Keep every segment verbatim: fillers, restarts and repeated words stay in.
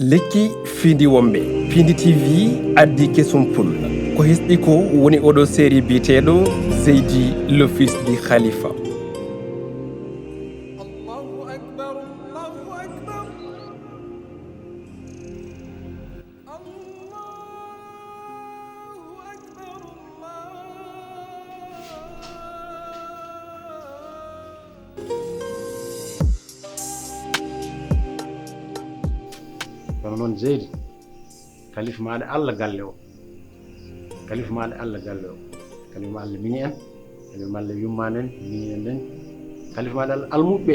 Lekki fiindi wonɓe. Piindi T V addi kesum pul. Ko hesɗi ko woni oɗo série biyeteeɗo Seydi, le fils du Khalifa. Allahu akbar, Allahu akbar. Allahu akbar, Allah. Kono noon Seydi, kalifa maaɗa Allah galle o. Kalifa maaɗa Allah galle o. Kalifa maaɗa Allah miñi en. Kalifa maaɗa Allah yummaani en, miñi en ɗen. Kalifa maaɗa Allah almuɓɓe.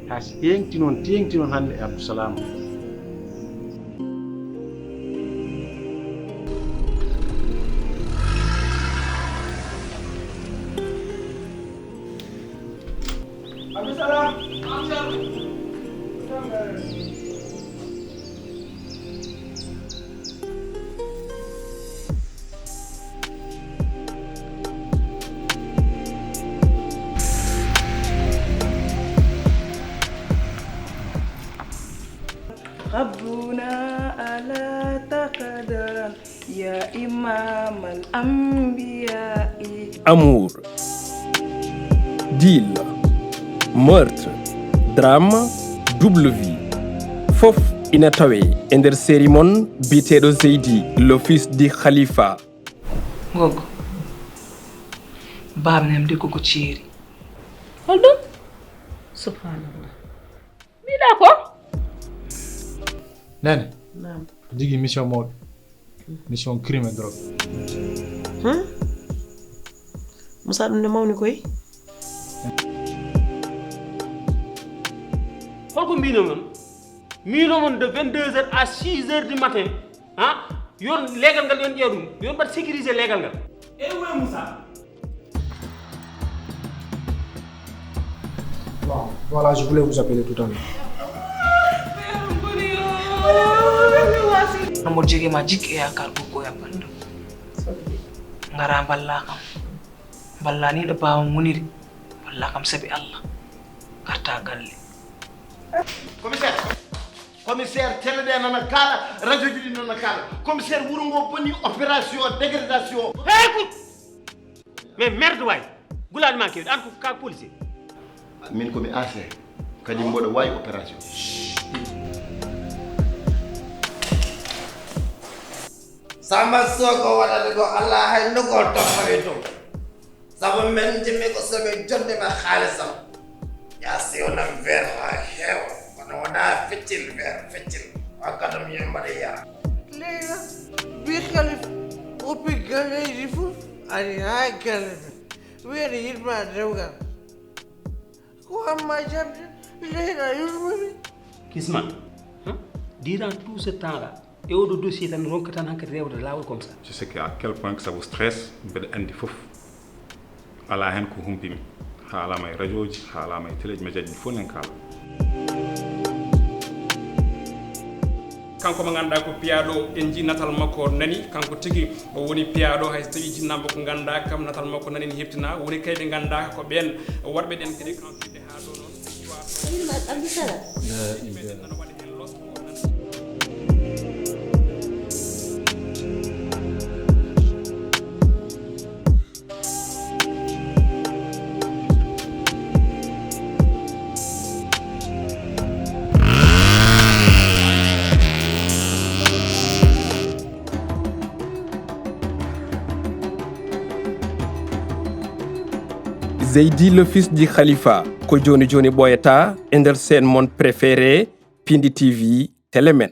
Haa si teeŋti noon, teeŋti noon hannde e Abdou Salam. Abdou Salam. ربنا ألا تقدرا يا إمام الأنبياء. Amour, deal, meurtre, drame, double vie. Fof ina tawee e nder série mon biyeteeɗo Seydi, le fils du Khalifa. Gogo. Baaba nem de gogo ceeri. Hol ɗum? Subhanallah. Mbiɗa ko? Nene. Naam. Jigi mission mawɗo. Mission crime et drogue. Hmm? Moussa, ɗum ne mawni koy. Holko mbino mon? Mbino mon de vingt-deux heures à six heures du matin. Ha? Yon legal ngal, yon ƴeew ɗum. Yon mbaɗ sécuriser legal ngal. Eh ouais, Moussa. Bon, voilà, je voulais vous appeler tout à l'heure. Hono mboɗo jogii ma jikke e yaakaar, ko ko yaɓɓande ɗum. Ngara mballa kam. Mballa ni ɗo baawam woniri. Mballa kam sabi Allah. Ngarta galle. Commissaire. Commissaire, télé ɗe nana kaala, radio ji ɗi nana kaala. Commissaire, wuro ngo boni, opération dégradation. Hey, écoute. Mais merde waay. Gulaɗi ma kewɗi, an ko ka policier. Min ko mi A C. Kadi mboɗo wawi opération. Samba Sow ko waɗata ɗo, Allah hay nokol toppari ɗum. Sabu men jimmi ko somi jonnde ma haalisam. Ya siwna weer ha heewa, kono wona feccil weer feccil. Wa kadam yembaɗe yara. Leyla, bi Khalif, oppi galleji fof, ari ha galle men. Wiyata yiɗma dewgal. Ko amma jamde, Leyla yurmami. Kisma, hein? Durant tout ce temps-là, e oɗo dossier tan ronka tan hankadi rewde laawol comme ça. Je sais que à quel point que ça vous stresse, mbeɗa anndi fof. Alaa heen ko humpimi. Haalama e radio ji, haalama e télé ji, média ji fof nen kaala. Kanko mo ngannduɗaa ko piyaaɗo, en njii natal makko nani, kanko tigi o woni piyaaɗo, hay so tawii jinnaaɓe ko ngannduɗaa kam natal makko nani ne heɓtina, woni kay ɓe ngannduɗaa ko ɓeen waɗɓe ɗeen kadi kanko. Zeydi, le fils du Khalifa, ko jooni jooni ɓooyataa e nder chaîne mon préféré, Pindi T V, télé men.